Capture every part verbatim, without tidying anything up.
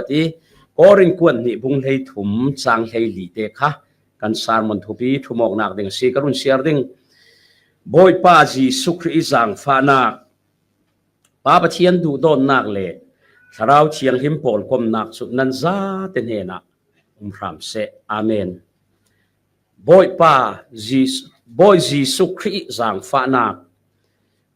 ti, Korin kuan hnih bung hlei thum chang hlei li te kha kan sermon thupi thumawknak ding a si. Ka run siar ding. Bawipa Jesuh Khrih i zangfahnak, Pa Pathian duhdawtnak le Thlarau Thianghlim pawlkomnak cu nan zate hnenah um hram seh. Amen. Bawipa Jesuh, Bawi Jesuh Khrih zangfahnak,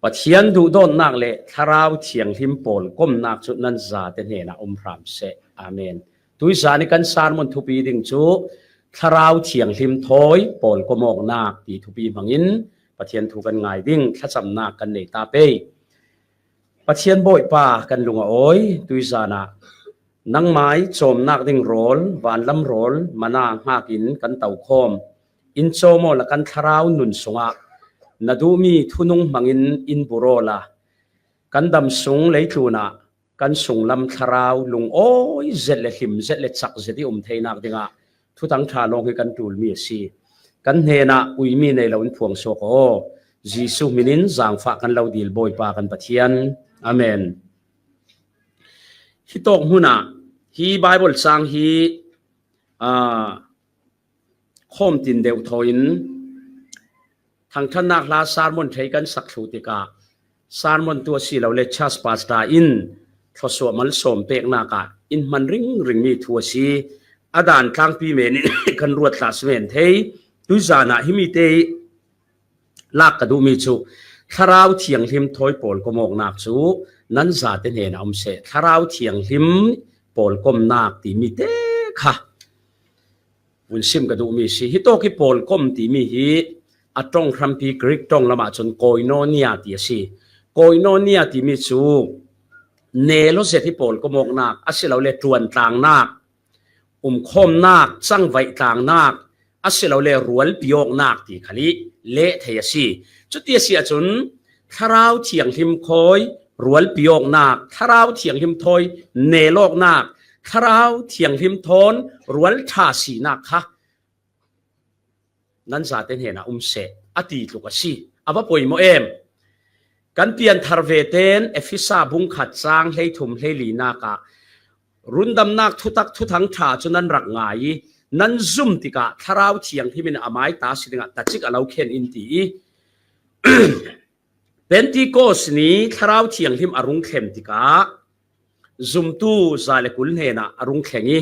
Pathian duhdawtnak le Thlarau Thianghlim pawlkomnak cu nan zate hnenah um hram seh. Amen. Tuizan i kan sermon thupi ding cu Thlarau Thianghlim thawi pawlkomawknak ti thupi hmangin Pathian thu kan ngai ding, thlacamnak kan nei ta pei. Pathian Bawipa, kan lung a awi, tuizan ah nangmai cawmnak ding rawl, vanlam rawl, mana hngak in kan tokhawm. In cawm awla kan thlarau nun sungah na duhmi thunung hmangin in bur awla kan dam sung leitlun ah kan sunglam thlarau lungawi zet le hlim zet le cak zet i um theinak dingah Thuthang ṭha lawng hi kan ṭulmi a si. Kan hnenah uimi nei lo in phuang suak aw. Jesuh hminin zangfah kan lo dil Bawipa kan Pathian. Amen. Hitawk hmunah hi Bible cang hi, aa, khawm tin deuh thaw in thangṭhatnak hla sermon thei kan sak thluh tikah sermon tu a si lo le church pastor in thluasuah malsawm peknak ah in hman ringringmi thu a si. A dan tlangpi men in kan ruat hlah si men thei. Tuizan ah himi te lak ka duhmi cu Thlarau Thianghlim thawi pawlkomawknak cu nan zate hnenah um seh. Thlarau Thianghlim pawlkomnak timi te kha vun sim ka duhmi si. Hitawk hi pawlkom timi hi a ṭong hrampi Greek ṭong lamah cun koinonia ti a si. Koinonia timi cu nel aw zet hi pawlkomawknak a si lo le ṭuantlangnak, umkhawmnak, cangvaih tlangnak, a si lo le rualpi awknak ti khal i leh thei a si. Cuti a si ahcun Thlarau Thianghlim thawi rualpi awknak, Thlarau Thianghlim thawi nel awknak, Thlarau Thianghlim thawn rual ṭha sinak kha nan zate hnenah um seh, a ti tluk a si. A va poimawh em! Kan pianthar ve ten Efesa bung khat cang hleithum hleilinak ah rundamnak thutak Thuthang ṭha cu nan rak ngai i nan zum tikah Thlarau Thianghlim in a mai ta si dingah tacik a lo khen in ti i Pentecost ni Thlarau Thianghlim a rung thlen tikah zumtu za le kul hnenah a rung thleng i,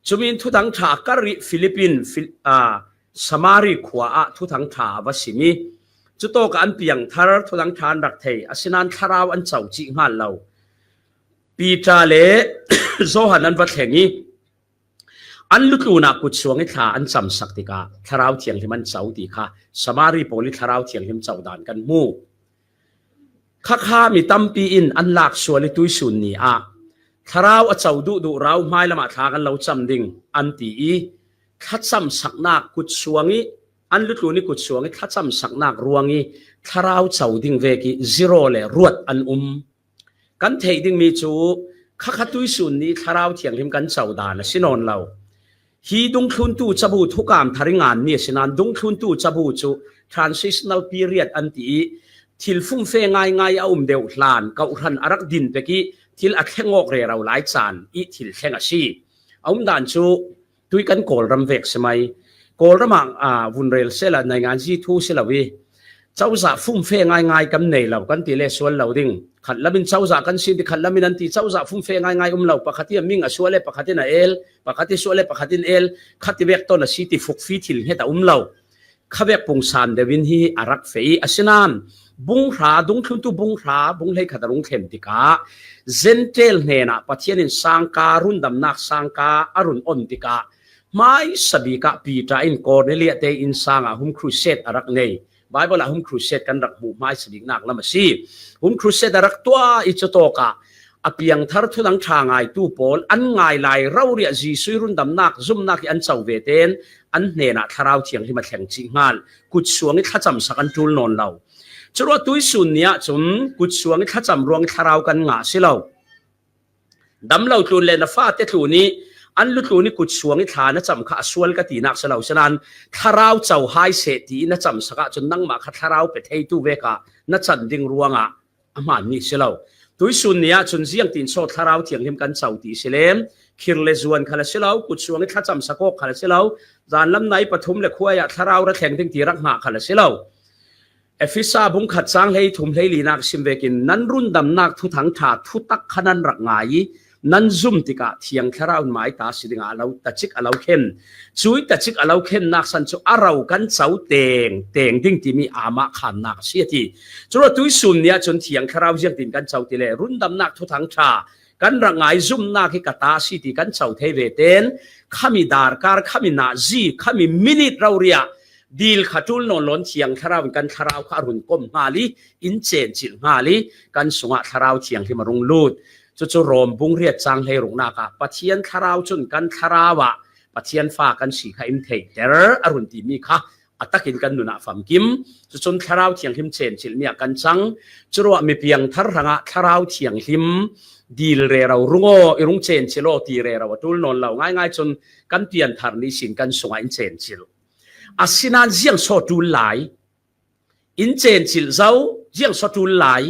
cumi in Thuthang ṭha a kar i Filipin, Fil-, aa, Samari khua ah Thuthang ṭha a va sim i, cutawkah an piangthar Thuthang ṭha an rak thei, asinain thlarau an co cih hngal lo. Peter le Johan an va thleng i, an lutlun ah kutsuang i thla an camsak tikah Thlarau Thianghlim an co ti kha Samari pawl i Thlarau Thianghlim co dan kan hmu. Khakha mi tampi in an lak sual i tuisun ni ah Thlarau a co duhduh rau hmailam ah thla kan lo cam ding an ti i, thlacamsaknak kutsuang i, an lutlun i kutsuang i thlacamsaknak ruang i Thlarau co ding vek i zero le ruat an um. Kan theih dingmi cu khakha tuisun ni Thlarau Thianghlim kan co dan a si nawn lo. Hi dungthluntu cabu thukam thar i nganmi a si nain dungthluntu cabu cu transitional period an ti i, thil fumfe ngaingai a um deuh hlan, kawhhran a rak din pek i, thil a thleng awk rero lai caan i thil thleng a si. A um dan cu tui kan Kawlram vek si mai. Kawlram ah, aa, vun rel sehla nainganzi thu si lo i, cozah fumfe ngaingai kan nei lo kan ti le sual lo ding. Khat lam in cozah kan sin ti, khat lam in an ti cozah fumfe ngaingai um lo. Pakhat i a ming a sual le pakhat in a el, pakhat i sual le pakhat in el, khat i vek ton a si ti fukfi thil hnget a um lo. Khavek pungsan deuh in hi a rak feh i, asinain bunghra, dungthluntu bunghra, bung hleikhat a rung thlen tikah Gentile hnenah Pathian in sangka, rundamnak sangka a run on tikah hmaisa bik ah Peter in Kornelia te inn sang ah home crusade a rak nei. Bible ah home crusade kan rak hmuh hmaisa biknak lam a si. Home crusade a rak tuah i cutawk ah a piangthar Thuthang ṭha ngaitu pawl an ngai lai roriah Jesuh i rundamnak zumnak i an co ve ten an hnenah Thlarau Thianghlim a thleng cih hngal, kutsuang i thlacamsak an ṭul nawn lo. Curuah tuisun ni ah cun kutsuang i thlacam ruang i thlarau kan ngah si lo. Dam lo tlun le na fate tlun i an lutlun i kutsuang i thla na cam kha a sual ka tinak si lo, sinain thlarau co hai seh ti i na camsak ah cun nangmah kha thlarau pe theitu vek ah na can ding ruangah a hmaan mi si lo. Tuisun ni ah cun ziangtin so Thlarau Thianghlim kan co ti si le, khir le zuan kha la si lo, kutsuang i thlacam sakawk kha la si lo, zanlam nai pathum le khuai ah thlarau ra thleng ding ti rak hngah kha la si lo. Efesa bung khat chang hlei thum hlei linak sim vekin, nan rundamnak thuthang ṭha thutak kha nan rak ngai i, nan zum tikah Thiang Thlarau in mai ta si dingah a lo tacik a lo khen. Cui tacik a lo khennak san cu a ro kan co teng teng ding timi amah khannak a si a ti. Curuah tuisun ni ahcun Thiang Thlarau ziangtin kan co ti le, rundamnak thuthang ṭha kan rak ngai, zumnak hi ka ta a si ti kan co thei ve ten, khami darkar, khami nazi, khami minit rori ah dil kha ṭul nawn lo in Thiang Thlarau in kan thlarau kha a run kom hngal i, in cencilh hngal i, kan sungah Thlarau Thianghlim a rung lut. Cucu Rom bung riat chang hlei ruknak ah Pathian Thlarau cun kan thlarau ah Pathian fa kan si kha in theihter a run timi kha a takin kan nun ah famkim. Cucun Thlarau Thianghlim cencilhmi ah kan cang. Curuah mi piangthar hrangah Thlarau Thianghlim dil rero rung aw, i rung cencilh aw ti rero a ṭul nawn lo. Ngaingai cun kan pianthar ni sin kan sungah in cencilh. Asinain ziang so ṭul lai? In cencilh zo, ziang so ṭul lai?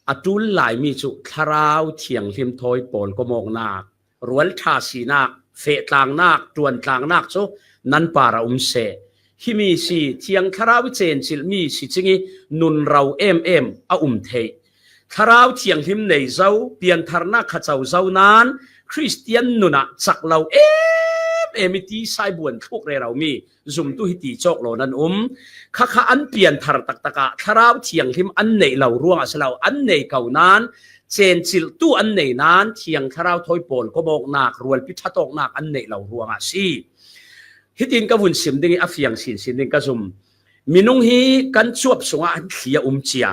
A ṭul laimi cu Thlarau Thianghlim thawi pawlkomawknak, rualṭha sinak, fehtlangnak, ṭuantlangnak cu nan par a um seh. Himi si, Thiang Thlarau i cencilhmi si cing i nunro em em a um theih. Thlarau Thianghlim nei zo, piantharnak kha co zo nain Khristian nun ah cak lo em em i tisai buan thluk reromi zumtu hi ti cawk lo nan um. Khakha an pianthar taktak ah Thlarau Thianghlim an neih lo ruangah si lo, an nei ko nain, cencilhtu an nei nain Thiang Thlarau thawi pawlkomawknak, rualpi ṭhatawknak an neih lo ruangah si. Hitin ka vun sim ding i a fiang sinsin ding ka zum. Minung hi kan cuap sungah an thli a um cia.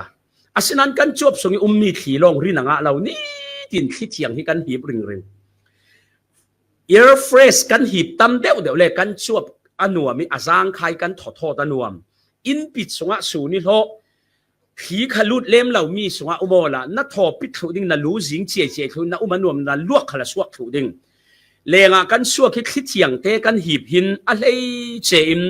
Asinain kan cuap sung i ummi thli lawng rin a ngah lo, nitin thli thiang hi kan hip ringring. Air fresh kan hip tam deuhdeuh le kan cuap a nuam i a zangkhai kan thawthawt a nuam. Innpit sungah sun i hlawh, thli kha lut lem lomi sungah um awla na thawpit thluh ding, na lu zing ciaiciai thluh, na um a nuam na luak kha la suak thluh ding. Lengah kan suak hi thli thiangte kan hip hin a hleice in,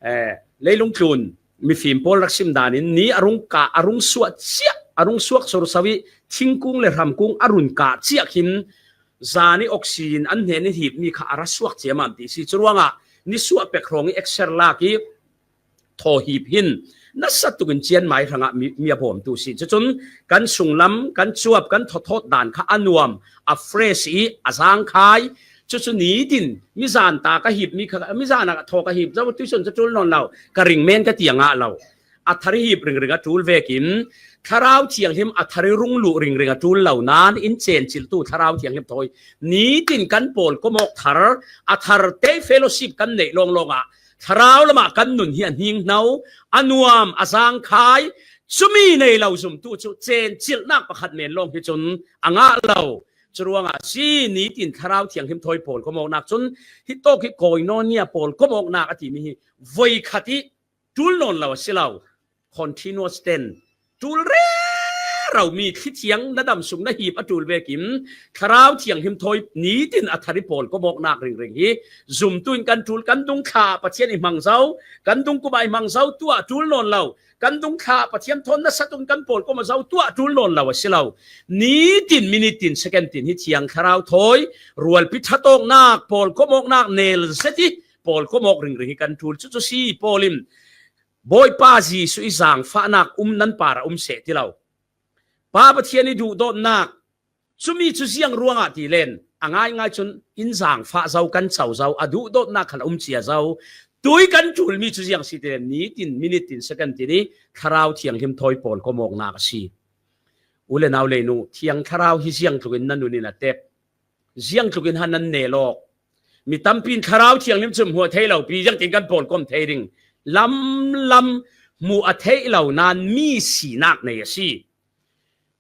eh, leilung tlun mifim pawl rak sim danin ni a rung kah, a rung suak ciah, a rung suak sorso i thingkung le hramkung a run kah ciah khin zan i oxygen an hnen in hipmi kha a ra suak ciamam ti si. Curuangah nisuah pek hrawng i exer lak i thaw hip hin nasa tukin cianmai hrangah mi, mi a bawmtu si. Cucun kan sunglam, kan cuap, kan thawthawt dan kha a nuam, a fresh i a zangkhai. Cucu nitin mizan ta ka hip mi kha, mizan ah thaw ka hip zo, tuisun cu ṭul nawn lo, ka ring men ka ti a ngah lo. A thar i hip ringring a ṭul vekin Thlarau Thianghlim a thar i rung luh ringring a ṭul lo nain in cencilhtu Thlarau Thianghlim thawi nitin kan pawlkomawk thar, a tharte fellowship kan neih lawnglawng ah Thlarau lamah kan nun hi a hninghno, a nuam, a zangkhai. Cumi nei lo zumtu cu cencilhnak pakhat men lawng hi cun a ngah lo. Curuangah si nitin Thlarau Thianghlim thawi pawlkomawknak cun hi tawk hi koinonia pawlkomawknak a timi hi voikhat i ṭul nawn lo a si lo. Continuous tense. Ṭul rero mi thli thiang na dam sung na hip a ṭul vekin Thlarau Thianghlim thawi nitin a thar i pawlkomawknak ringring hi zumtu in kan ṭul, kan dung thla Pathian i hmang zo, kan dung kum ah i hmang zo, tuah ṭul nawn lo. Kan dung thla Pathian thawn nasa tung kan pawlkomawk zo, tuah ṭul nawn lo a si lo. Nitin, minute tin, second tin hi Thiang Thlarau thawi rualpi ṭhatawknak, pawlkomawknak nel zet i pawlkomawk ringring hi kan ṭul. Cucu si Paul in Bawipa Jesuh i zangfahnak um nan par a um seh ti lo. Pa Pathian i duhdawtnak, cumi cu ziang ruangah ti len a ngaingai cun in zangfah zo, kan co zo, a duhdawtnak khal a um cia zo. Tui kan ṭulmi cu ziang si ti len nitin, minute tin, second tin i Thlarau Thianghlim thawi pawlkomawknak a si. U le nau leinu, Thiang Thlarau hi ziang tlukin nan nun in a tep. Ziang tlukin han nan nel awk. Mi tampi in Thlarau Thianghlim cu hmuh a thei lo pi, ziangtin kan pawlkom thei ding? Lamlam hmuh a theih lo nain mi sinak nei a si.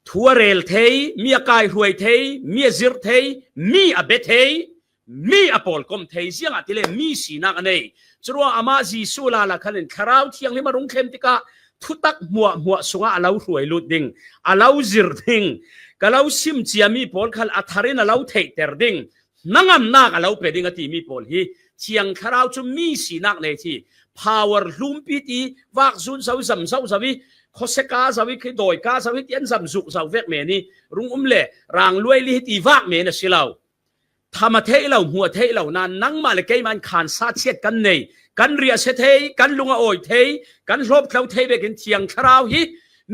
Thu a rel thei, mi a kaihruai thei, mi a zirh thei, mi a bia thei, mi a pawlkom thei, ziangahtile mi sinak a nei. Curuang amah Jesuh lala khan in Thlarau Thianghlim a rung thlen tikah thutak hmuahhmuah sungah a lo hruai lut ding, a lo zirh ding, ka lo sim ciami pawl khal a thar in a lo theihter ding, hnangamnak a lo pe ding a timi pawl hi Thiang Thlarau cu mi sinak nei thi. Power hlumpi ti vak zun zo, zam zo zo i, khawseka zo i, khi dawika zo i ti an zam zuk zo vek men i rung um le rangluai li hi ti vak men a si lo. kham a theih lo, hmuh a theih lo nan nangmah le keimah in khansa chiat kan nei, kan riahsia thei, kan lung a awi thei, kan hlawptlo thei vekin Thiang Thlarau hi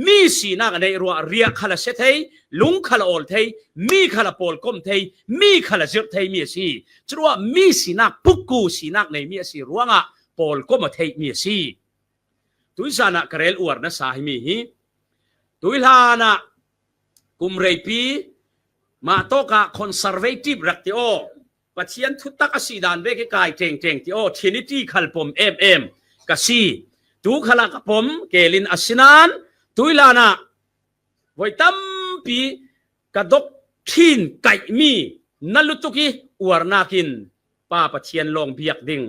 mi sinak a neih ruah riah khal a sia thei, lung khal a awl thei, mi khal a pawlkom thei, mi khal a zirh thei mi a si. Curuah mi sinak, pukku sinak nei mi a si ruangah pawlkom a theih mi a si. Tuizanah ka rel uar nasa hi mi hi. Tuihlanah kum reipi mah tawkah conservative rak ti aw, Pathian thutak a si dan vek i kai tengteng ti aw, Trinity khal pom em em ka si. Tu khalah ka pom kelin a sinan tuihlanah voi tampi ka doctrine kaihmi na lutuk i uarnakin Pa Pathian lawng biak ding,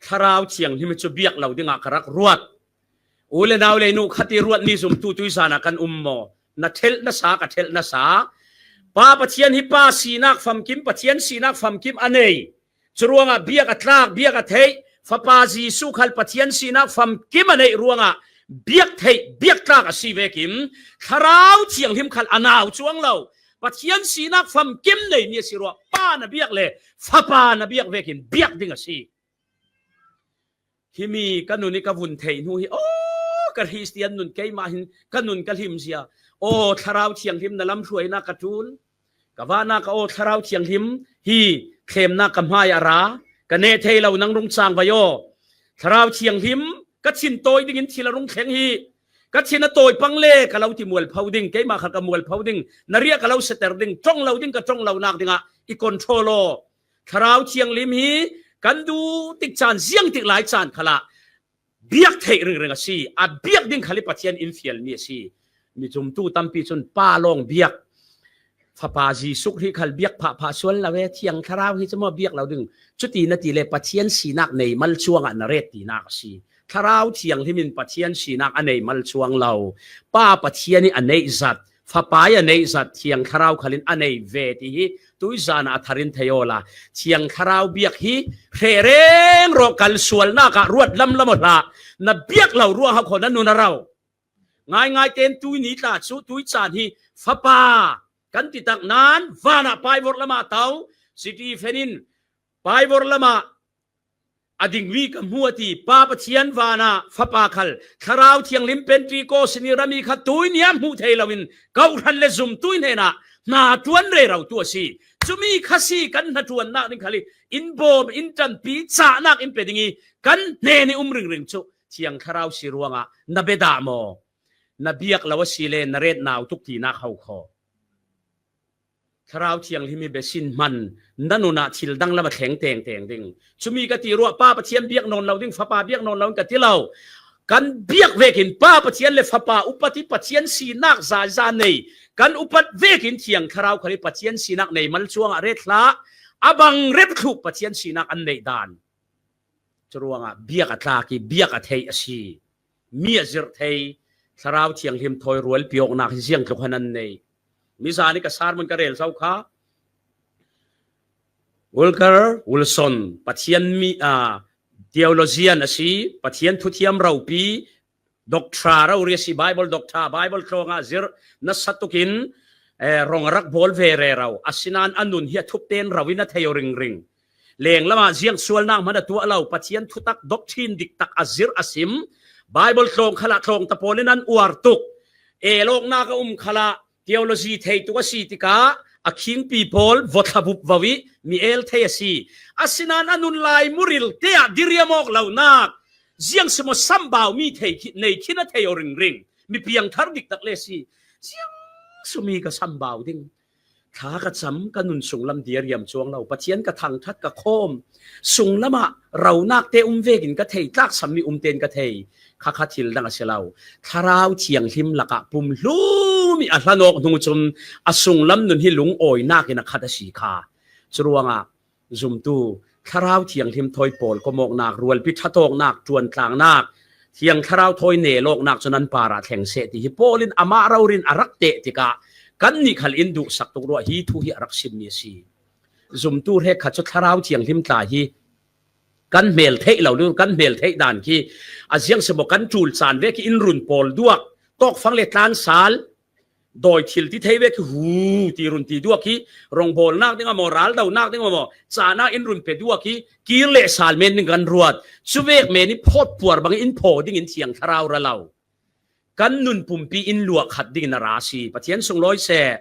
Thlarau Thianghlim cu biak lo dingah ka rak ruat. U le nau le nu khat i ruat ni zumtu tuizanah kan um maw? Na thelh nasa, ka thelh nasa. Pa Pathian hi Pa sinak famkim, Pathian sinak famkim a nei. Curuangah biak a tlak, biak a theih, Fapa Jesuh khal Pathian sinak famkim a neih ruangah biak theih, biak tlak a si vekin Thlarau Thianghlim khal a nau cuang lo. Pathian sinak famkim nei mi a si ruah, Pa na biak le Fapa na biak vekin biak ding a si. Himi ka nun i ka vun theih hnu hi, aw, ka Khristian nun keimah hin ka nun ka hlim zia. Aw, Thlarau Thianghlim na lamhruainak ka ṭul. Ka vahnak ah, aw, Thlarau Thianghlim hi thlemnak ka hmai a ra, ka neh thei lo, nang rung cangvai aw. Thlarau Thianghlim ka thin tawi dingin thil a rung thleng hi. Ka thin a tawi pang le ka lo ti mualpho ding, keimah khal ka mualpho ding, na riah ka lo siater ding, ṭong lo ding ka ṭong lonak dingah i control aw. Thlarau Thianghlim hi kan duh tik caan, ziang tik lai caan khalah biak theih ringring a si. A biak ding khal i Pathian in fialmi a si. Mi zumtu tampi cun Pa lawng biak, Fapa Jesuh Khrih khal biak phahphah sual lo e, Thiang Thlarau hi cu maw biak lo ding. Cuti na ti le Pathian sinak nei mal cuangah na ret tinak a si. Thlarau Thianghlim in Pathian sinak a nei mal cuang lo. Pa Pathian i a neih zat, Fapa i a neih zat, Thiang Thlarau khalin a nei ve ti hi tuizanah a thar in thei awla, Thiang Thlarau biak hi hrehreng rawh kal sualnak ah ruat lamlam aw hlah. Na biak lo ruah hau khaw na nun a rau. Ngaingai ten tui ni tla cu tui caan hi Fapa kan titak nan vanah paivorh lamah tau, Stephen in paivorh lamah a dingmi ka hmu a ti. Pa Pathian vanah Fapa khal Thlarau Thianghlim Pentecost ni rami kha tui ni ah hmuh thei loin kawhhran le zumtu hnenah hna ṭuan rero tu a si. Cumi kha si kan hnaṭuannak ding khal i in bawm, in ṭanpi, cahnak in pe ding i kan hnen i um ringring cu Thiang Thlarau si ruangah na bia dah maw? Na biak lo a si le na ret nau tuk tinak ho khaw. Thlarau Thianghlim hi besin hman, na nun ah thil danglam a thleng tengteng ding. Cumi ka ti ruah, Pa Pathian biak nawn lo ding, Fapa biak nawn lo in ka ti lo. Kan biak vekin Pa Pathian le Fapa upat i Pathian sinak zaiza nei kan upat vekin Thiang Thlarau khal i Pathian sinak nei mal cuangah ret hlah. A bang rep thluh Pathian sinak an neih dan. Curuangah biak a tlak i biak a theih a si. Mi a zirh thei, Thlarau Thianghlim thawi rualpi awknak hi ziang tluk han an nei. Mizan i ka sermon ka rel zo kha, Walker Wilson, Pathian mi, a, theologian a si, Pathian thuthiam ropi, doctor rori a si, Bible doctor, Bible tlawngah zirh nasa tukin, eh, rong a rak bawl ve rero. Asinan a nun hi a thup ten ro in a thei aw ringring. Lenglamah ziang sualnak hman a tuah lo, Pathian thutak doctrine diktak a zirh a sim. Bible tlawng khalah tlawngta pawl in an uar tuk. El awknak a um khalah theology thei tuk a si tikah a khingpi pawl vawthlavup vo i mi el thei a si. Asinan a nun lai muril te ah diriam awk lonak, ziang simaw sambau mi thei khi, nei khin a thei aw ringring. Mi piangthar diktak le si. Ziang sumi ka sambau ding. Thla ka cam, ka nun sunglam diriam cuang lo. Pathian ka thangṭhat, ka khawm. Sunglamah ronak te um vekin ka thei, tlaksam mi um ten ka thei. Khakha thil dang a si lo. Thlarau Thianghlim lakah pumhlum i a hlan awk hnu cun a sunglam nun hi lungawinak in a khat a si kha. Curuangah zumtu, Thlarau Thianghlim thawi pawlkom awknak, rualpi ṭhat awknak, ṭuantlangnak, Thiang Thlarau thawi nel awknak cun an parah thleng seh ti hi Paul in amah rori in a rak teh tikah kannih khal in duhsak tuk ruah hi thu hi a rak simmi a si. Zumtu hrekkhat cu Thlarau Thianghlim tla hi kan hmel theih lo, kan hmel theih dan khi a ziang simaw kan ṭul caan ve khi in run pawl duak, tawkfang le tlansal, dawi thil ti thei vek hi hu ti run ti duak hi, rongbawlnak ding a maw, raldonak ding a maw, cahnak in run pe duak hi, kir le sal men ding kan ruat. Cuvek men i phawt puar bang in phaw dingin Thiang Thlarau ra lo. Kan nun pumpi in luah khat dingin a ra si. Pathian sunglawi seh.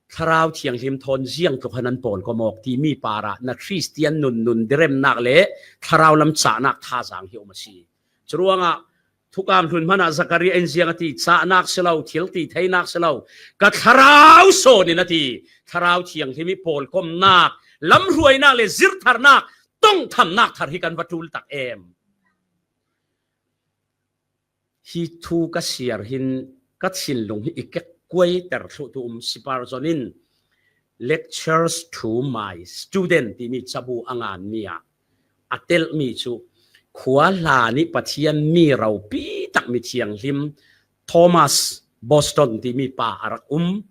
Thlarau Thianghlim thawn ziang tluk han an pawl komawk timi parah na Khristian nun nun diremnak le thlarau lam cahnak thazang hi um a si. Curuangah thukam hlun hmanah Zakaria in ziang a ti, cahnak si lo, thil ti theinak si lo, ka thlarau sawn in a ti. Thlarau Thianghlim i pawlkomnak, lamhruainak le zirtharnak, tongthamnak thar hi kan va tul tak em. Hi thu ka siar hin ka thinlung hi i kek kuai ter thluh tu um. Spurgeon in Lectures to My Student timi cabu a ngan mi ah a telhmi cu khua hla nih Pathian mi ropi tak mi thianghlim Thomas Boston timi pa a rak um.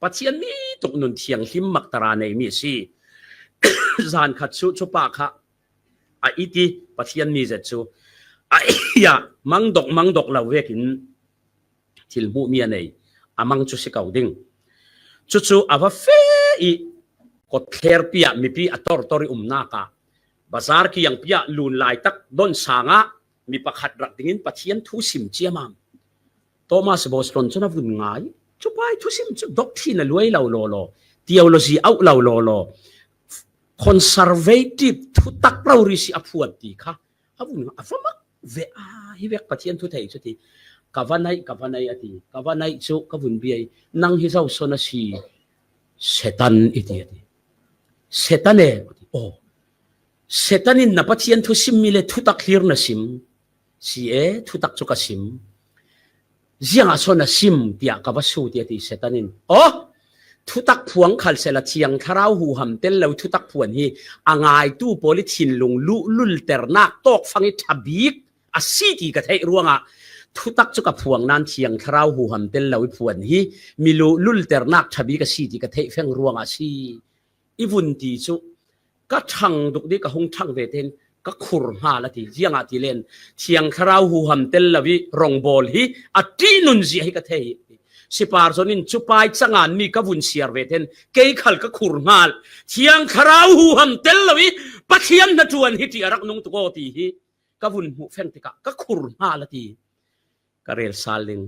Pathian mi tuk nun thianghlim mak tara neimi a si. Zan khat cu cupa kha a it i Pathian mi zet cu a ia mangdok mangdok lo vekin thil hmuhmi a nei, a mang cu si ko ding. Cucu a va feh i kawtthler piah mipi a tortor i umnak ah bazar kiang piah lun laitak don sangah mi pakhat rak dingin Pathian thu sim ciamam. Thomas Boston cun a vun ngai. Cupa i thusim cu doctrine a luai lo lawlaw, theology auh lo lawlaw, conservative thutak rori si a phuan ti kha a vun ngai. A va mak ve a, hi vek Pathian thu thei cu ti. Ka va naih, ka va naih a ti. Ka va naih cu ka vun bia i, nang hi zo sawn a si? Satan i ti a ti. Satan e. Aw, Satan in na Pathian thu simmi le thutak hlir na sim? Si e, thutak cu ka sim. Ziangah sawn a sim? Tiah ka va sut i a ti Satan in. Aw, thutak phuang khal sehla Thiang Thlarau huham tel lo i thutak phuan hi a ngaitu pawl i thinlung luh lulternak tawkfang i ṭha bik a si ti ka theih ruangah thutak cu ka phuang nain Thiang Thlarau huham tel lo i phuan hi mi luh lulternak ṭha bik a si ti ka theih feng ruangah a si. I vun ti cu ka ṭhang duk dih, ka hung ṭhang ve tein ka khur hngal a ti. Ziangahtile Thiang Thlarau huham tel lo i rongbawl hi a ṭihnun zia hi ka thei hi. Spurgeon in cupa i cangan mi ka vun siar ve tein kei khal ka khur hngal. Thiang Thlarau huham tel lo i Pathian hnaṭuan hi ṭih a rak nung tuk aw ti hi ka vun hmuh feng tikah ka khur hngal a ti. Ka rel sal ding.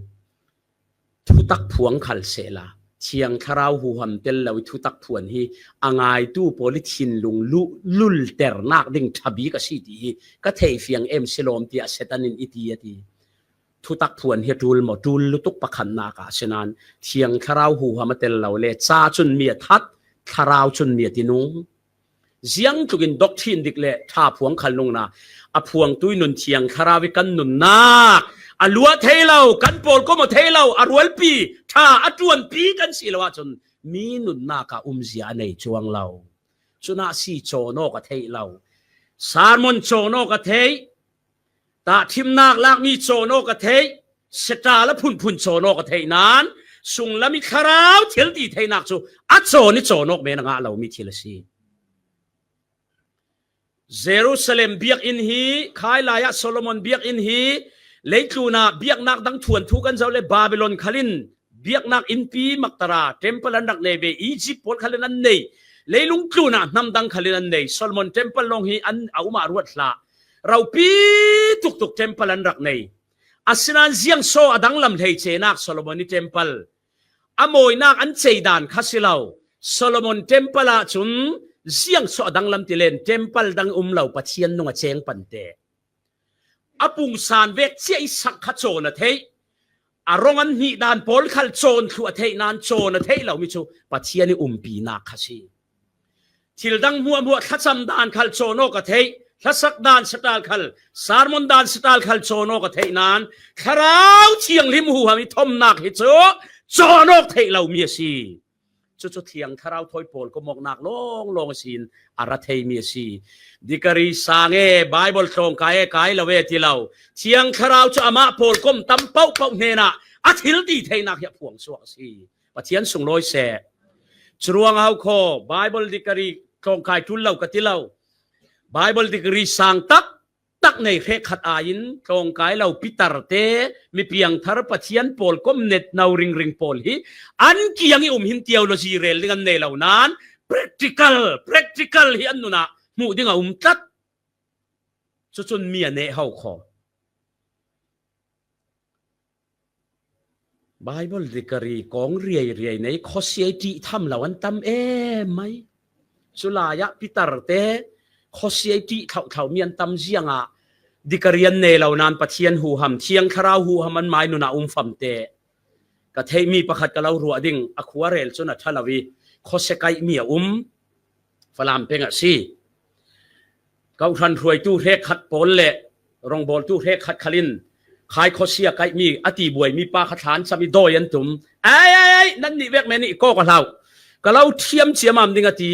Thutak phuang khal sehla Thiang Thlarau huham tel lo i thutak phuan hi a ngaitu pawl i thinlung luh lulternak ding ṭha bik a si ti hi ka thei fiang em si lawm, tiah Satan in i ti a ti. Thutak phuan hi a ṭul maw? Ṭul lutuk. Pakhatnak ah si nain Thiang Thlarau huham a tel lo le ca cun mi a that, thlarau cun mi a tinung. Ziang tlukin doctrine dik le ṭha phuang khal nungna a phuangtu i nun Thiang Thlarau i kan nunnak a luah thei lo, kan pawlkom aw thei lo, a rualpi ṭha a ṭuanpi kan si lo ahcun mi nunnak ah umzia a nei cuang lo. Cunah si cawn awk a theih lo. Sermon cawn awk a theih. Tahṭhimnak lakmi cawn awk a theih, setal a phunphun cawn awk a theih nain sunglam i thlarau thil ti theinak cu a cawn i cawn awk men a ngah lomi thil a si. Jerusalem biakinn hi, khai lai ah Solomon biakinn hi, leitlun ah biaknak dang thuanthu kan zoh le Babylon khal in biaknak innpi maktara temple an rak nei ve, Egypt pawl khal in an nei, leilung tlun ah hnam dang khal in an nei. Solomon temple lawng hi an a um ah ruat hlah. Ropi tuktuk temple an rak nei. Asinain ziang saw a danglam hleicenak Solomon i temple a mawinak an ceidan kha si lo. Solomon temple ah cun ziang saw a danglam ti len temple dang um lo, Pathian nung a ceng pante. A pungsan vek cia i sak kha cawn a theih. A rong an hnih dan pawl khal cawn thluh a theih nain cawn a theih lomi cu Pathian i umpinak kha si. Thil dang hmuahhmuah thlacam dan khal cawn awk a theih, hlasak dan satal khal, sermon dan satal khal cawn awk a theih nain Thlarau Thianghlim huham i thomnak hi cu cawn awk theih lomi a si. Cucu Thiang Thlarau thawi pawlkom awknak lawnglawng a si in a ra theimi a si. Dikari sang e, Bible tlawngkai e, kai lo e ti lo. Thiang Thlarau cu amah pawlkom tam pohpoh hnenah a thil ti theinak hi a phuang suak a si. Pathian sunglawi seh. Curuang a hau khaw, Bible dikari tlawngkai ṭul lo ka ti lo. Bible dikari sang tak taktak nei hrekkhat aiin tlawngkai lo Peter te, mi piangthar Pathian pawl kom net no ringring pawl hi an kiang i um hin theology rel ding an nei lo nan practical, practical hi an nunah hmuh ding a um tlat. Cucun mi a neh ho kho. Bible dictionary kong riai riai nei khawsia i ṭih tham lo an tam em mai. Culai ah Peter te khawsia i ṭih thlauh thlauh mi an tam ziangah dictionary an nei lo nan Pathian huham, Thiang Thlarau huham an mai nunah um fam te. Ka theihmi pakhat ka lo ruah ding, a khua rel cun a ṭha lo i khawsia kaihmi a um. Falam peng a si. Kawhhran hruaitu hrekkhat pawl le rongbawltu hrekkhat khalin khai khawsia kaihmi a ti buaimi pa kha thlan cam i dawi an tum. Ai, ai, ai, nan nih vek men i kawk a hlau. Ka lo thiam ciamam ding a ti.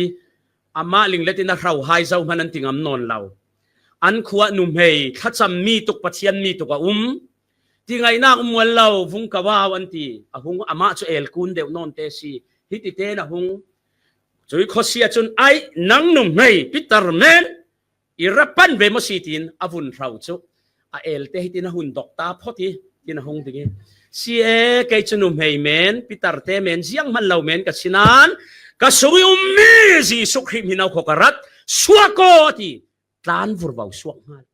Amah linglet in a hrauhai zo hman an ti ngam nawn lo. An khua nuhmei thlacam mi tuk, Pathian mi tuk a um. Ti ngaihnak um mual lo, vung ka vau an ti. A hung amah cu elkun deuh nawn te si. Hiti tein a hung. Cui khawsia cun, "Ai, nang nuhmei Peter men i ra pan ve maw si?" tiin a vun hrau cu a elte hitin a hun dok ta phawt hi, tin a hung ding i, "Si e, kei cu nuhmei men, Peter te men, zianghman lo men ka si nan, ka sung i ummi Jesuh Khrih hmin aw kho ka rat, suak aw," a ti. Tlan vurvo suak hngal.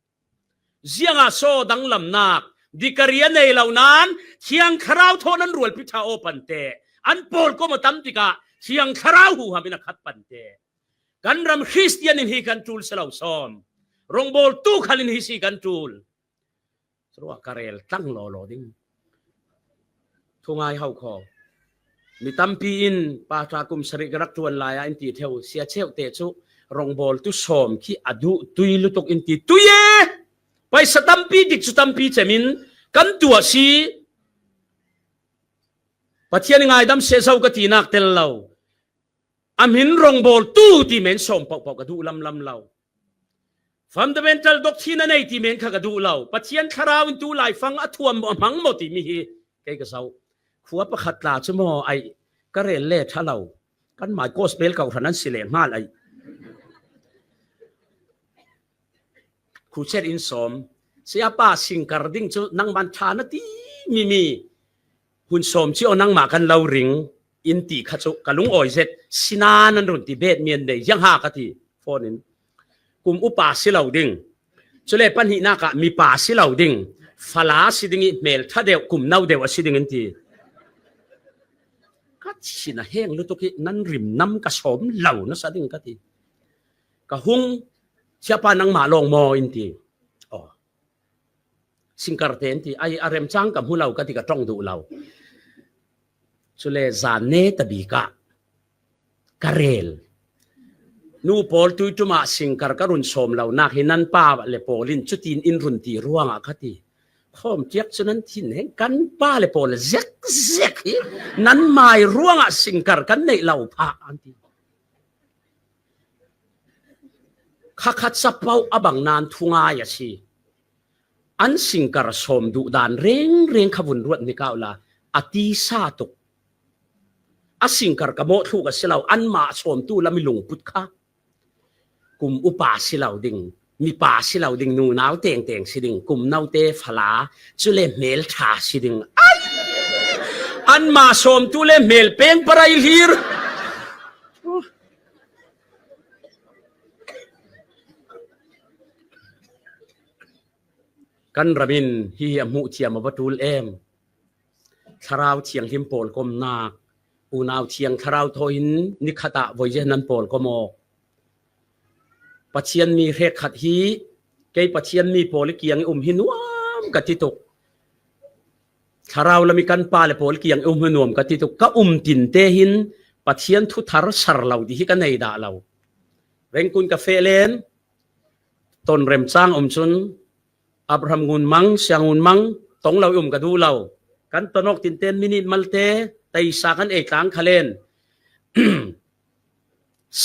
Ziangah saw danglamnak, dikari a nei lo nan, Thiang Thlarau thawn an rualpi ṭha aw pante, an pawl kom a tam tikah Thiang Thlarau huham in a khat pante. Kan ram Khristian in hi kan ṭul si lo sawm. Rongbawltu khal in hi si kan ṭul. Curuah ka rel tlang lawlaw ding. Thungai hau kho. Mi tampi in pa ṭha kum sarih ka rak ṭuan lai ah in ti theu, sia cheuh te cu rongbawltu sawm khi a duh tui lutuk in ti tui e. Paisa tampi dik cu tampi cem in kan tuah si. Pathian i ngaidam seh zo ka tinak tel lo. A hmin rongbawltu ti men sawm pohpoh ka duh lamlam lo. Fundamental doctrine a nei ti men kha ka duh lo. Pathian Thlarau in tu laifang a thuam maw, a hmang maw timi hi kei ka zoh. Khua pakhat tla cu maw ai ka rel le ṭha lo. Kanmai gospel kawhhran an si leng hngal ai. Khuchet in sawm. Sayapa singkar ding cu nangman ṭha na ti mimi. Hun sawm ci aw nangmah kan lo ring in ti kha cu ka lungawi zet. Sinan an run ti bet mi an nei ziang ha ka ti. Phone in. Kum upa si lo ding. Cule pahnihnak ah mipa si lo ding. Fala si ding i hmel ṭha deuh, kum no deuh a si ding in ti. Ka chin a heng lutuk i nan rim nam ka sawm lo nasa ding ka ti. Ka hung, "Siapa nangmah lawng maw?" in ti. Aw. Singkar te an ti, "Ai, a remcang ka hmu lo," ka ti, ka ṭong duh lo. Cule zan ne tabik ah ka rel. "Nu pawl tui ṭum ah singkar ka run sawm lonak hi nan pa le pawl in cutin in run ti ruangah," ka ti. Khawm tiak cu nan thin heng kan pa le pawl zekzek hi nan mai ruangah singkar kan neih lo phah an ti. Khakhat capoh a bang nan thungai a si. An singkar sawm duh dan rengreng kha vun ruat hnik uh la, a tisa tuk. A singkar ka mawh thluk a si lo, anmah sawmtu lam i lungput kha. Kum upa si lo ding, mipa si lo ding, nunau tengteng si ding, kum note fala, cule hmel ṭha si ding. Ai! Anmah sawmtu le hmel peng parai hlir. Kan ram in hihi a hmuh thiam a va ṭul em? Thlarau Thianghlim pawlkomnak, unau thiang thlarau thaw in nikhat ah voi zia nan pawlkom awk. Pathian mi hrekkhat hi kei Pathian mi pawl i kiang i um hi nuam ka ti tuk. Thlarau lam i kan pa le pawl i kiang i um hi nuam ka ti tuk. Ka um tinte hin Pathian thu thar sar lo ti hi ka nei dah lo. Rengkun ka feh len, ton remcang um cun Abraham Ngun Mang, Siang Ngun Mang, tong lo i um ka duh lo. Kan ton awk tinte minit malte, taisa kan ei tlang kha len.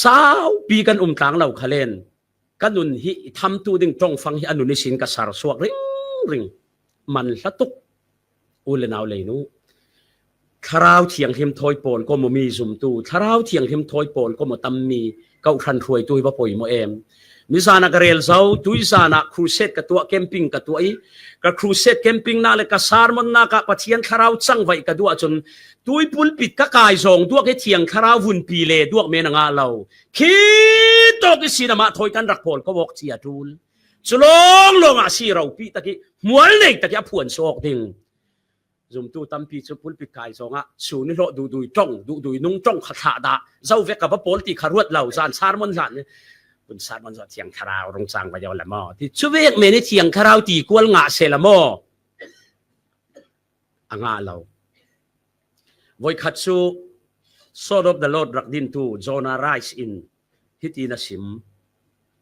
Saupi kan um tlang lo kha len. Ka nun hi i thamtu ding ṭongfang hi a nun ihsin ka sar suak ringring. Man hla tuk. U le nau leinu. Thlarau Thianghlim thawi pawlkom aw mi zumtu, Thlarau Thianghlim thawi pawlkom aw tammi Ka uhran hruaitu hi va poimaw em. Nizanah ka rel zo, tuizanah crusade ka tuah, camping ka tuah i, ka crusade camping nak le ka sermon nak ah Pathian Thlarau cangvaih ka duah cun, tui pulpit ka kai zawng duak i Thiang Thlarau vunpi le duak men a ngah lo. Khi tawk ihsin amah thawi kan rak pawl ko awk ci a ṭul. Cu lawnglawng ah si ropi tak i hmual nei tak i a phuan suak ding. Zumtu tampi cu pulpit kai zawng ah, sun i hlawh duhdui ṭong, duhdui nung ṭong kha thlah dah, zo vek ka va pawl ti kha ruat lo, zan sermon hlan i, tun sermon zawh Thiang Thlarau rung cang va yo la maw? Ti cu vek men i Thiang Thlarau ti kual ngah seh la maw? A ngah lo. Voikhat cu Sword of the Lord rak dintu Jonah Rice in hiti na sim.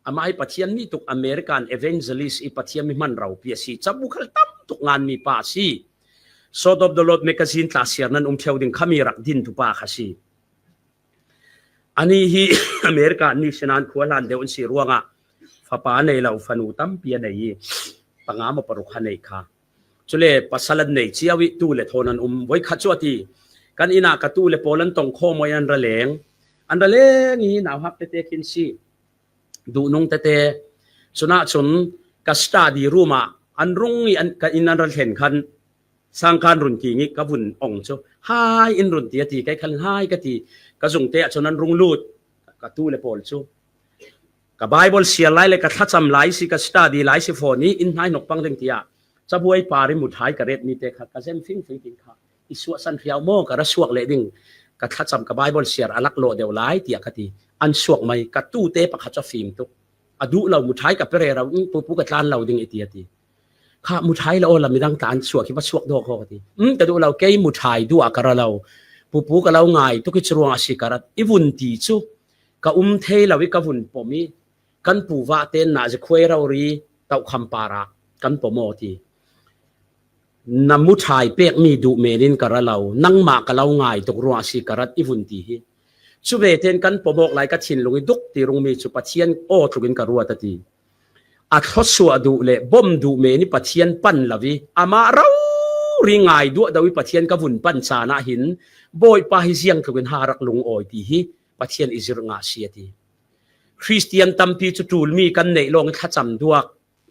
Amah hi Pathian mi tuk, American evangelist i Pathian mi hman ropi a si. Cabu khal tam tuk nganmi pa a si. Sword of the Lord magazine tla siar nan um ṭheu ding khami rak dintu pa kha si. Ani hi America an mi sinan khua hlan deuh an si ruangah fapa nei lo, fanu tampi a nei i panga maw paruk kha nei kha. Cule pasal an nei cio i tu le thawn an um. Voikhat cu a ti, kan inn ah ka tu le pawl an tong khawm i an ra leng. An ra leng i nauhak tete khin si. Duhnung tete. Cunah cun ka study room ah an rung i an, ka inn an ra thlen khan sangkan run king i ka vun ong cu, "Hai, in run," ti a ti, kei khan, "Hai," ka ti. Ka zungte ah cun an rung lut, ka tu le pawl cu. Ka Bible siar lai le ka thlacam lai si, ka study lai si fawn i, in hnai hnok pang ding tiah cabuai par i muthai ka retmi te kha ka zem fingfing ding kha i suahsan hriau maw, ka ra suak leh ding, ka thlacam ka Bible siar a laklawh deuh lai tiah ka ti. An suak mai, ka tute pakhat cu a fim tuk. A duh lo muthai ka pe rero, "Pupu, ka tlan lo ding," i ti a ti. Kha muthai la aw, la midang tla an suak hi va suak dawk aw ka ti. "Um, ka duh lo, kei muthai duh ah ka ra lo. Pupu ka lo ngai tuk i curuang a si ka rat," i vun ti cu ka um thei lo i ka vun pom i kan pu vah tenna zikhuai rori tohkham parah kan pom aw ti. "Na muthai pekmi duh men in ka ra lo, nangmah ka lo ngai tuk ruang a si ka rat," i vun ti hi. Cu ve ten kan pom awk lai ka thinlung i duk ti rungmi cu Pathian aw tlukin ka ruat a ti. A thluasuah duh le bom duh men i Pathian pan lo i amah rori ngai duah do i Pathian ka vun pan caan ah hin Bawipa hi ziang tlukin ha rak lungawi ti hi Pathian i zirh ngah si a ti. Khristian tampi cu ṭulmi kan neih lawng i thlacam duak,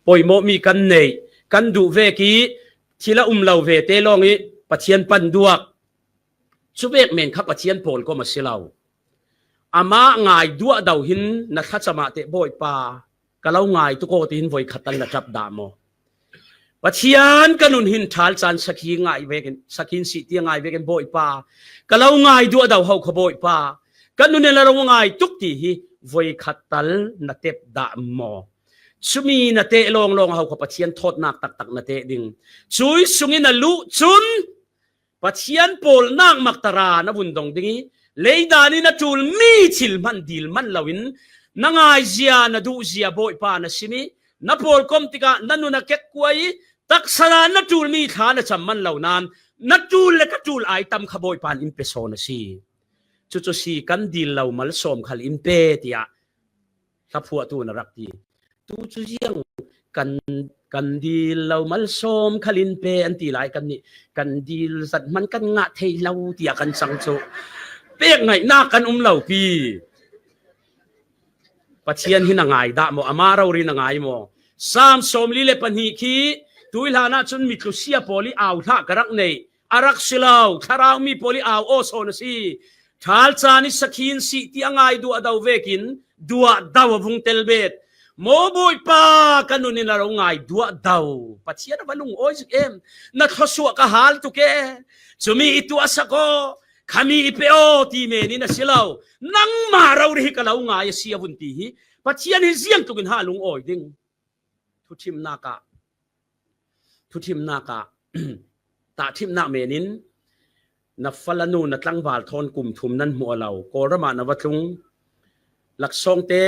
poimawhmi kan neih, kan duh vek i thil a um lo vete lawng i Pathian pan duak. Cu vek men kha Pathian pawlkom a si lo. Amah ngai duah do hin na thlacam ah teh, "Bawipa, ka lo ngai tuk aw," tihin voikhat tal na ṭap dah maw? "Pathian, ka nun hin ṭhal caan sakhi ngai vekin, sakhin sih tiang ngai vekin, Bawipa, ka lo ngai duah do ho kha, Bawipa, ka nun in a lo ngai tuk," ti hi voikhat tal na tep dah maw? Cumi na teh lawnglawng a ho kha Pathian thawtnak taktak na teh ding. Cui sungin a luh cun Pathian pawlnak maktara na vun dong ding i, leidan i na ṭulmi thil hman dil hman loin na ngaizia, na duhzia Bawipa na sim i, na pawlkom tikah na nun a kekkuai i, taksa dan na ṭulmi thla na cam man lo nain, na ṭul le ka ṭul ai tam kha Bawipa in in pe sawn a si. Cucu si, kan dil lo malsawm khal in pe, tiah thlaphuahtu na rak ti. Tu cu ziang kan, kan dil lo malsawm khal in pe an ti lai, kannih kan dil zat hman kan ngah thei lo tiah kan cang cu pek ngaihnak kan um lo pi. Pathian hi na ngai dah maw? Amah rori na ngai maw? Saam sawmli le pahnih khi tui hlan ah cun mitlusia pawl i au hlah ka rak neih. A rak si lo, thlarau mi pawl i au aw sawn a si. Ṭhal caan i sakhin sih ti a ngai duah do vekin duah do a vung tel bet. Maw Bawipa, ka nun in a lo ngai duah do. Pathian a va lungawi zik em? Na thluasuah ka hal tuk e. Cumi i tuahsak aw, khami i pe aw ti men in a si lo. Nangmah rori hi ka lo ngai a si a vun ti hi Pathian hi ziang tlukin ha lungawi ding. Thuthimnak ah, thuthimnak ah, tahthimnak men in na fala nu na tlangval thawn kum thum nan hmuh a lo, Kawlram ah na va tlung, laksawng te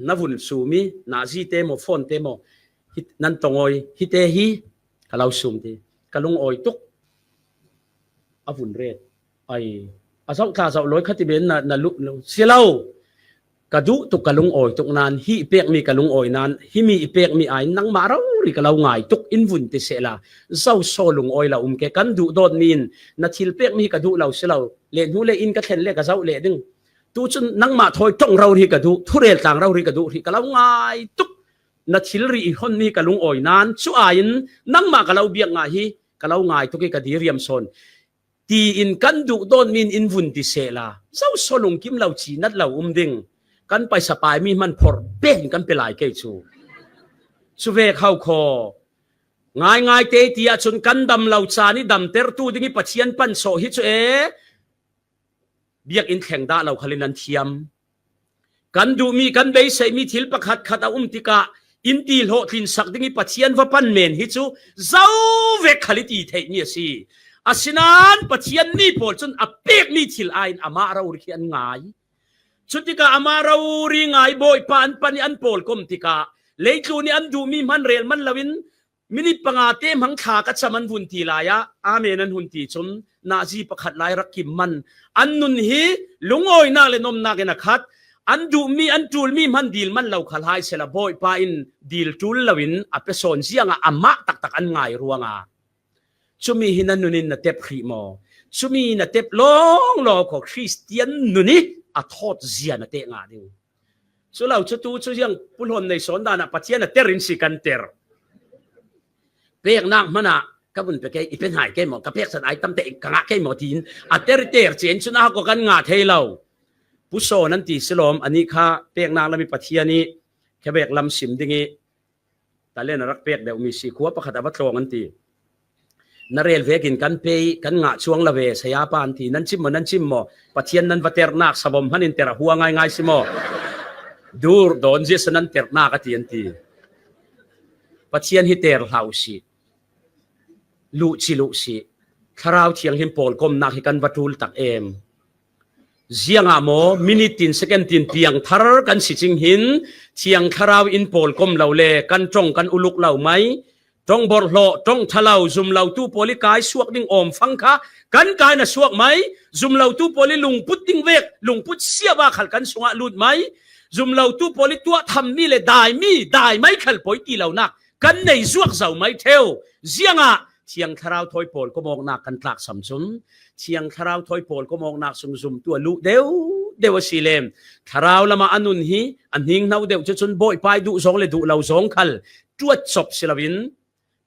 na vun sum i, nazi te maw, phone te maw, hi, nan tongawi, hite hi ka lo sum ti. Ka lungawi tuk. A vun ret. Ai, a zoh tla zoh lawi kha ti men na, na luh lo. Si lo. Ka duh tuk, ka lungawi tuk nain, hi i pekmi ka lungawi nain, himi i pekmi ai nangmah rori ka lo ngai tuk in vun ti sehla, zo saw lungawi lo um ke. Kan duh dawtmi in na thil pekmi hi ka duh lo si lo. Le hnu le in ka thlen le ka zoh leh ding. Tu cun nangmah thawi ṭong rori ka duh, thurel tlang rori ka duh, hrih ka lo ngai tuk. Na thilri i hon ni ka lungawi nan, cu aiin nangmah ka lo biak ngah hi, ka lo ngai tuk i ka diriam sawn. Tiin kan duh dawn min in vun ti sehla, zo so lungkim lo ci nat lo um ding. Kan paisa pai mi hman phorh bekin kan pe lai kei cu. Cu vek hau kho. Ngaingai te ti ahcun kan dam lo caan i damtertu ding i Pathian pan sawh hi cu e. Biakinn thleng dah lo khal in an thiam. Kan duhmi, kan beiseimi thil pakhat khat a um tikah in ti hlawhtlinsak ding i Pathian va pan men hi cu zo vek khal i ti theihmi a si. Asinain Pathian mi pawl cun a pekmi thil aiin amah rori khi an ngai. Cutikah amah rori ngai Bawipa an pan i an pawlkom tikah leitlun i an duhmi hman rel man loin minit panga te hmang thla ka cam an vun ti lai ah, amen an hun ti cun, nazi pakhat lai rak kim man. An nun hi lungawinak le nomnak in a khat, an duhmi, an ṭulmi hman dil man lo khal hai sehla, Bawipa in dil ṭul loin a pe sawn ziangah amah taktak an ngai ruangah. Cumi hi na nun in na tep hrih maw? Cumi na tep lawnglawng kho Khristian nun i a thawt zia na teh ngah ding. Cu lo cu tu cu ziang pulhawn nei sawn dan ah Pathian a ter in si kan ter. Peknak hmanh ah ka vun pe kei, i pe hnai kei maw, ka pek san ai tam te ka ngah kei maw tiin a ter ter cen cun a hako kan ngah thei lo. Pusawn an ti silawm, anih kha peknak lam i Pathian i khabek lam sim ding i talent a rak pek deuhmi si, khua pakhat a va tlawng an ti. Na rel vekin kan pe i kan ngah cuang lo ve, sayapa an ti. Nan chim maw, nan chim maw? Pathian nan va ternak savom hman in ter a hua ngaingai si maw? Dur dawn zia sa nan ternak a ti an ti. Pathian hi ter hlah uh si. Luh ci luh si. Thlarau Thianghlim pawlkomnak hi kan va ṭul tak em. Ziangah maw, minute tin second tin piangthar kan si cing hin, Thiang Thlarau in pawlkom lo le kan ṭong kan uluk lo mai, ṭong borhhlawh, ṭong ṭha lo, zum lotu pawl i kai suak ding awmfang kha kan kai na suak mai, zum lotu pawl i lungput ding vek, lungput siava khal kan sungah lut mai, zum lotu pawl i tuah thammi le daimi, dai mai khal poi ti lonak kan nei zuak zo mai theu. Ziangah Thiang Thlarau thawi pawlkom awknak kan tlaksam cun, Thiang Thlarau thawi pawlkom awknak sung zumtu a luh deuh deuh a si le, thlarau lamah a nun hi a hning hno deuh cu cun Bawipa i duh zawng le duh lo zawng khal ṭuat cop si loin,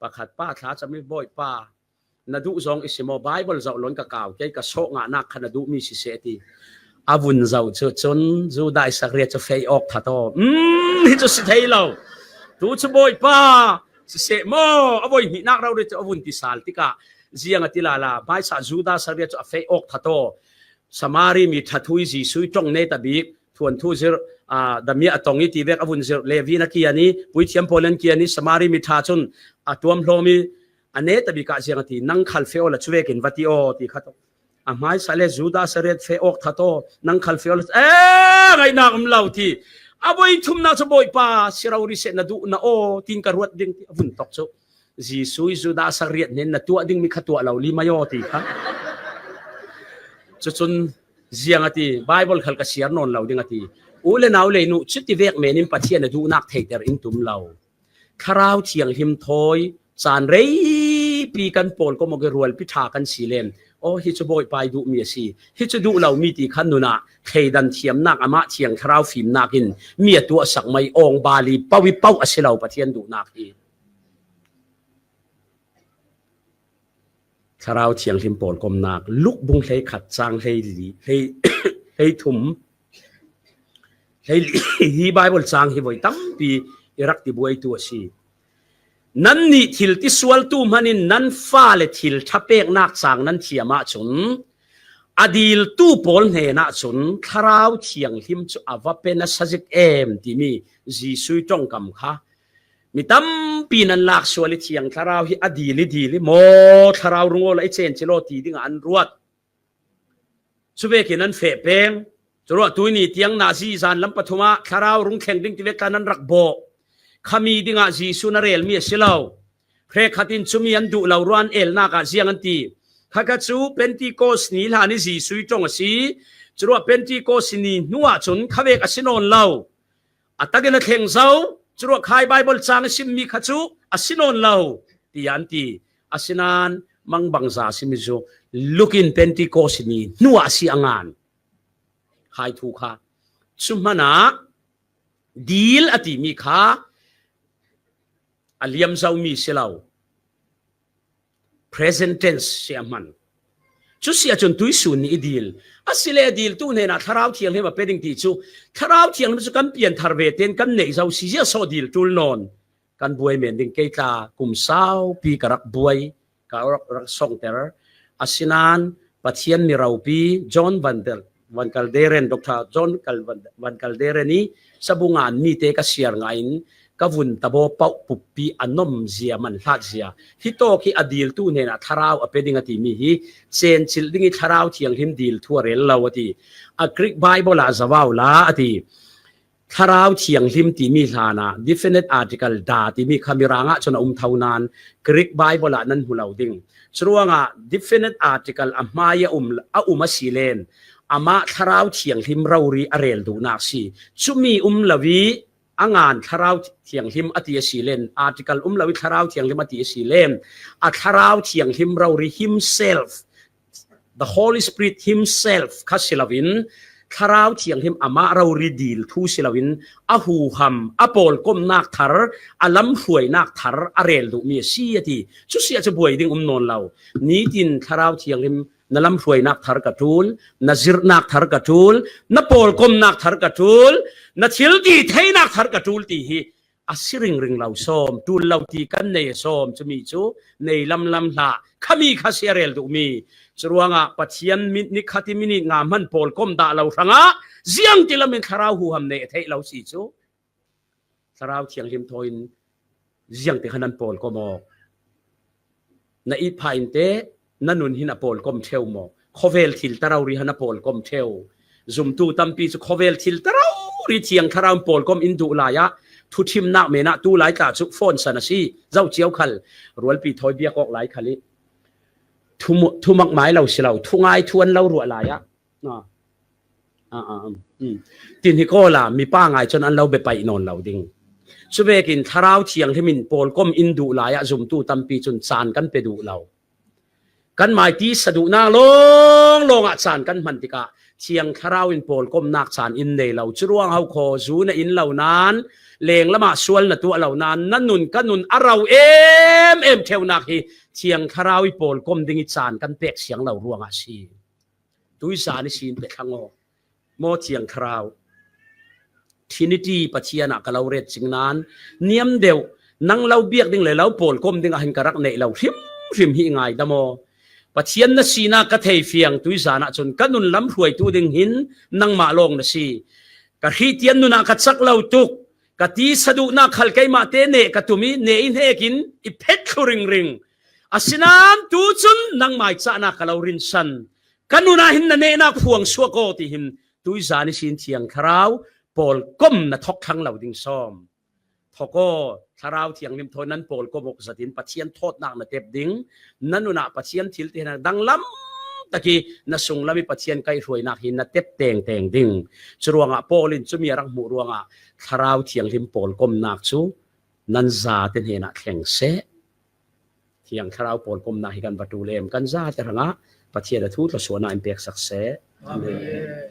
pakhat pa thla cam i Bawipa na duh zawng i si maw? Bible zoh loin ka kau kei, ka sawh ngahnak kha na duhmi siseh a ti. A vun zoh cu cun Judah Iskariot cu fei awk that aw. Um, hi cu si thei lo. Tu cu Bawipa siseh maw? A voi hnihnak rori cu a vun ti sal tikah ziang a ti lala, hmaisa Judah Iskariot cu a fei awk that aw. Samari mi ṭha thu i Jesuh i ṭong ne ta bik, thuanthu zirh, aa, damia a tong i ti vek a vun zirh, Levi na kian i, puithiam pawl an kian i, Samari mi ṭha cun a tuamhlawm i, a ne ta bik ah ziang a ti, nang khal feh aw la cu vekin va ti aw ti kha tawh. A hmaisa le Judah Iskariot feh awk that aw, nang khal feh aw la, ee, ngaihnak um lo ti. A voi thumnak cu Bawipa, si rori seh na duh na aw, tin ka ruat ding ti a vun tawk cu. Jesuh i Judah Iskariot hnen na tuah dingmi kha tuah lo li mai aw ti kha. Cucun ziang a ti, Bible khal ka siar nawn lo ding a ti. U le nau le nu, cuti vek men in Pathian a duhnak theiter in tum lo. Thlarau Thianghlim thawi caan reipi kan pawlkom awk i rualpi ṭha kan si len. Aw, hi cu Bawipa i duhmi a si. Hi cu duh lomi ti khan nunah thleidan thiamnak amah Thiang Thlarau fimnak in mi a tuahsak mai awng bali pauh i pauh a si lo Pathian duhnak hi. Thlarau Thianghlim pawlkomnak, Luk bung hleikhat cang hleili, hlei, hleithum, hleili hi Bible cang hi voi tampi i rak tibuaitu a si. Nannih thil tisualtu hmanin nan fale thil ṭha peknak cang nan thiam ahcun, a diltu pawl hnenah cun Thlarau Thianghlim cu a va pe nasa zik em timi Jesuh i ṭongkam kha mi tampi nan lak sual i Thiang Thlarau hi a dil i dil i maw, Thlarau rung awla i cen ci law ti dingah an ruat. Cu vekin an feh peng. Curuah tuini tiang nazi zan lam pathum ah Thlarau rung thleng ding ti vek khan an rak bawh. Khami dingah Jesuh na relmi a si lo. Hrekkhat in cumi an duh lo ruah an elnak ah ziang an ti. Kha kha cu Pentecost ni hlan i Jesuh i ṭong a si. Curuah Pentecost ni hnu ah cun khavek a si nawn lo. A takin a thleng zo, curuah khai Bible cang i simmi kha cu a si nawn lo, tiah an ti. Asinain mangbangza a simi cu Luk in Pentecost ni hnuah a si a ngan. khai thu kha. Chu hmanah dil a timi kha a liam zo mi si lo. Present tense si a hman. Chu si a chun tuisun ni i dil. A si le diltu hnenah Thlarau Thianghlim a pe ding ti chu, Thlarau Thianghlim chu kan pian thar ve ten kan neih zo si zia saw dil tul nawn. Kan buai men ding kei tla kum saupi ka rak buai, ka rak, rak songter. Asinan Pathian mi ropi John Van der, Van Kalderen, Doctor John Kal-, Van, Van Kalderen i sabungan mite ka siar ngain ka vun tabo pauh puppi a nom zia man hlat zia. Hi tawk hi a diltu hnenah Thlarau a pe ding a timi hi, chencil ding i Thlarau Thianghlim diltu a rel lo a ti. A Greek Bible ah zavau la a ti. Thlarau Thianghlim timi hlanah definite article da timi kha Mirang ah chun a um tho nan Greek Bible ah nan hmu lo ding. Churuangah definite article a hmai a um, a um a si len, amah Thlarau Thianghlim rori a rel duhnak si. Chumi um lo i a ngan Thlarau Thianghlim a ti a si len, article um lo i Thlarau Thianghlim a ti a si len, a Thlarau Thianghlim rori himself, the Holy Spirit himself kha si loin, Thlarau Thianghlim amah rori diltu si loin, a huham, a pawlkomnak thar, a lamhruainak thar a rel duhmi a si a ti. Chu si a chu buai ding um nawn lo. Nitin Thlarau Thianghlim na lamhruainak thar ka tul, na zirhnak thar ka tul, na pawlkomnak thar ka tul, na thil ti theinak thar ka tul ti hi a si ringring lo sawm, tul lo ti kan nei a sawm, chumi chu nei lamlam hlah, khami kha si a rel duhmi. Churuangah Pathian mi, ni khat i minit nga hman pawlkom dah lo hrangah ziangti lamin Thlarau huham nei a theih lo si chu. Thlarau Thianghlim thawin ziangti kha nan pawlkom aw. Na it pha inte, na nun hin a pawlkom theu maw? Khawvel thil ta rori han a pawlkom theu. Zumtu tampi chu khawvel thil ta rori Thiang Thlarau in pawlkom in duh lai ah, thuthimnak menah tu lai tla chu phone san a si, zo cio khal, rualpi thawi biak awk lai khal i thu mu-, thumak mai lo si lo, thungai thu an lo ruah lai ah. Ah. Ah, ah, um, um. Tin hi kawla mipa ngai chun an lo be paih nawn lo ding. Chuvekin Thlarau Thianghlim in pawlkom in duh lai ah zumtu tampi chun caan kan pe duh lo. Kan mai tisa duhnak lawnglawng ah caan kan hman tikah Thiang Thlarau in pawlkomnak caan in nei lo. Churuang ho khaw zu na in lo nan, lenglam ah sual na tuah lo nan, na nun ka nun a ro em em theunak hi Thiang Thlarau i pawlkom ding i caan kan pek siang lo ruangah si. Tuizan i sin pe thlang aw. Maw Thiang Thlarau, Trinity Pathian ah ka lo ret cing nan, niam deuh, nang lo biak ding le lo pawlkom ding ah hin ka rak neih lo hrimhrim hi i ngaidam aw. Pathian na sinak ka thei fiang, tuizan ah chun ka nun lamhruaitu ding hin nangmah lawng na si. Ka Khristian nun ah ka chak lo tuk, ka tisa duhnak khal keimahte neh ka tum i, neh i hnekin i phet thlu ringring. Asinan tu chun nangmah i cahnak ka lo rinsan. Ka nun ah hin na nehnak phuang suak aw ti hin tuizan i sin Thiang Thlarau pawlkom na thawk thlang lo ding sawm. Thawk aw, Thlarau Thianghlim thaw nan pawlkom awk zatin Pathian thawtnak na tep ding, na nun ah Pathian thil ti hen danglam tak i na sunglam i Pathian kaihhruainak hi na tep tengteng ding. Churuangah Paul in chumi a rak hmuh ruangah Thlarau Thianghlim pawlkomnak cu nan zate hnenah thleng seh. Thiang Thlarau pawlkomnak hi kan va ṭul em, kan zate hrangah Pathian a thu thluasuahnak in peksak seh. Amen.